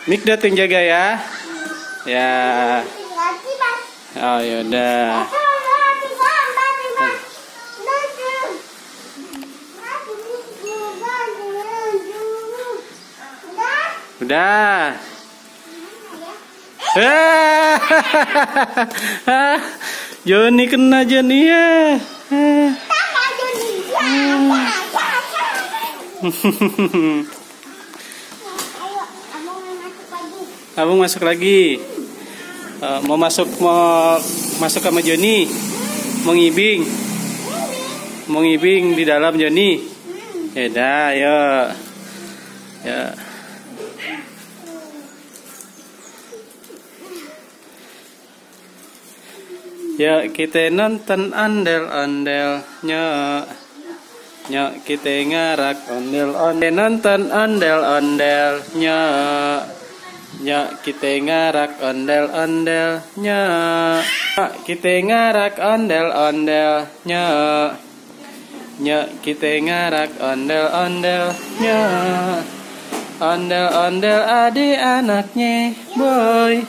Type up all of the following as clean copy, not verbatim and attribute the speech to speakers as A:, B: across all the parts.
A: Mikdot yang jaga ya. Ya. Oh yaudah. Udah. Joni kena Joni ya. Abang masuk lagi. Mau masuk sama Joni. Mau ngibing di dalam Joni. Ya dah, ayo. Ya. Ya kita nonton ondel-ondelnya. Ya kita ngarak ondel-ondel nonton ondel-ondelnya. Ya kita ngarak ondel-ondelnya. Kita ngarak ondel-ondelnya. Ya kita ngarak ondel-ondelnya. Ondel-ondel adik anaknya boy.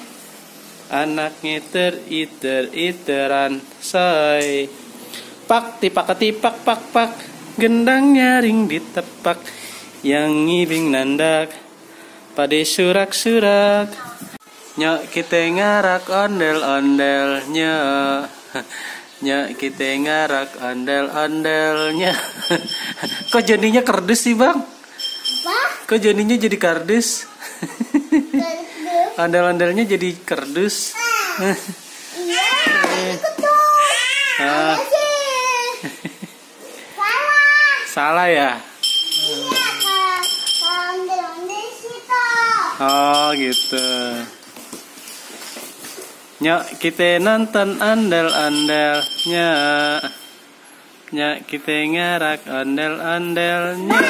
A: Anaknya teriter-iteran say. Pak tipak ketipak pak gendang nyaring ditepak. Yang ngibing nandak pada surak-surak. Nyok kita ngarak ondel-ondelnya. Nyok kita ngarak ondel-ondelnya. Kok jadinya kardus sih bang? Kok jadinya jadi kardus? Ondel-ondelnya jadi kardus.
B: Iya, ikut dong.
A: Salah ya?
B: Iya, kalau ondel-ondel situ.
A: Oh gitu. Nyok kita nonton ondel-ondelnya. Nyok kita ngarak ondel-ondelnya.